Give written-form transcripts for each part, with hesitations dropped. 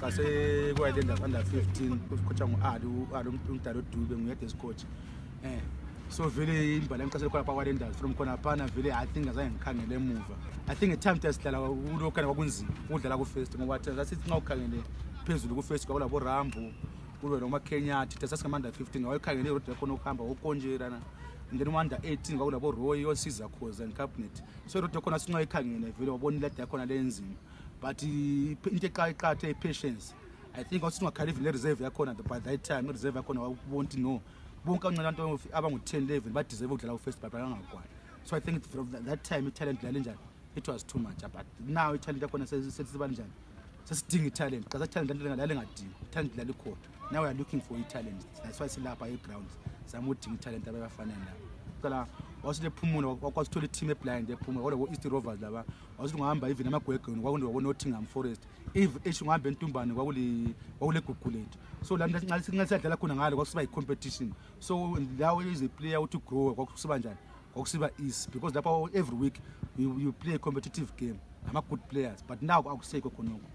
xa sekwayilenda under 15 coach uAli Umdlali Dube nguyede coach so vele imbali emxasele khona kwaLenders from khona phana vele I think azange ngikhangele emuva. I think etime tesidlala kulokho kana kwakunzima ukudlala ku first ngoba sasithi nxa ukhangele phezulu ku first kwakulabo Rambo kube noma Kenyathi sasingamanda 15 wayekhangele iroad yakho nokuhamba ukonjerana and then under 18 kwakulabo Roy osiza Khoza and cabinet so iroad yakho sinxa ikhangele vele wabona ilada yakho lenzima but into eqaqathe patience. I think also ungakhalivi le reserve yakho by that time reserve yakho won't know bonke abantu abangu 10 level but deserve ukudlala ku first but bangakwani. So I think from that time talent dlala njani it was too much but now talent yakho sesiba njani sesidinga talent xa talent dlala ngadingi talent dlala ikhona. Now we are looking for talent, that's why silapha grounds samudinga talent abafanele la wasile phumulo kwakwasithola team eblind ephumulo kodwa East Rovers laba wasithi ngihamba even amagwegweni kwakundiwa Nottingham Forest if ngihamba entumbane kwakule gugulethu so la ngisadlala khona ngalo kwakusiba competition so lawo is a player to grow kwakusiba njani kwakusiba is because lapha every week you play a competitive game ama good players but now akusekho khonoko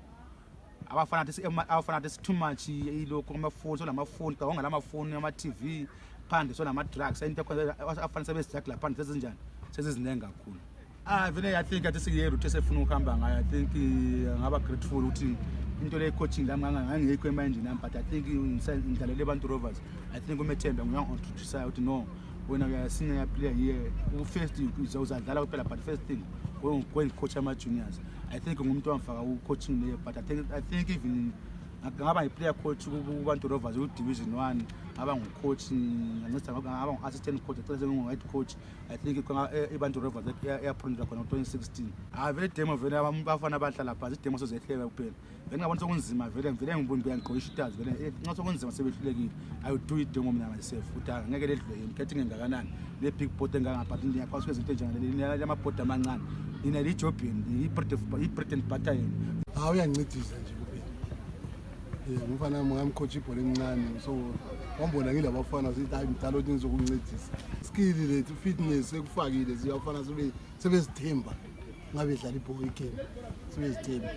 abafana too much ilokho amafoni so lamafoni kawonga lamafoni ama TV phandle so nama drugs into afana sebesijakla phandle sezinjani sezizinenga kakhulu. Vele I think athi sikuyero esefuna ukuhamba ngayo. I think ngaba grateful ukuthi into le coaching lami ngangekho emandini nami but I think ngidlalele abantu Rovers. I think umethemba ngiyangintroduce ukuthi no wena uya senior player here first uzadlala kuphela but first thing when coach ama juniors I think ngumuntu wamfaka coaching le but I think even ngaba player coach kubantu Rovers Division 1 ngaba coach ngaba assistant coach head coach. I think abantu Rovers eyaphonela khona 2016 vele demo vele abafana abahlala phansi demo sozehleka kuphela vele ngabona sokunzima vele ngibona ngiyaqoqa ishitazi vele nxa sokunzima sebehlulekile I will do it demo mina myself ukuthi ngeke ledlule ngikhethe ngengakanani le big board engangapha ngiyakwazi kwezinto njengaleli lama board amancane ina le job i Britain battalion uyancedisa nje ngifana ngamcoach ibhola emncane so wambona ngilabafana sithi hayi mdala ukuthi ngizokuncedisa skill lethu fitness ekufakile siyafana sebezithemba ngabe dlala ibhola igame sebezithemba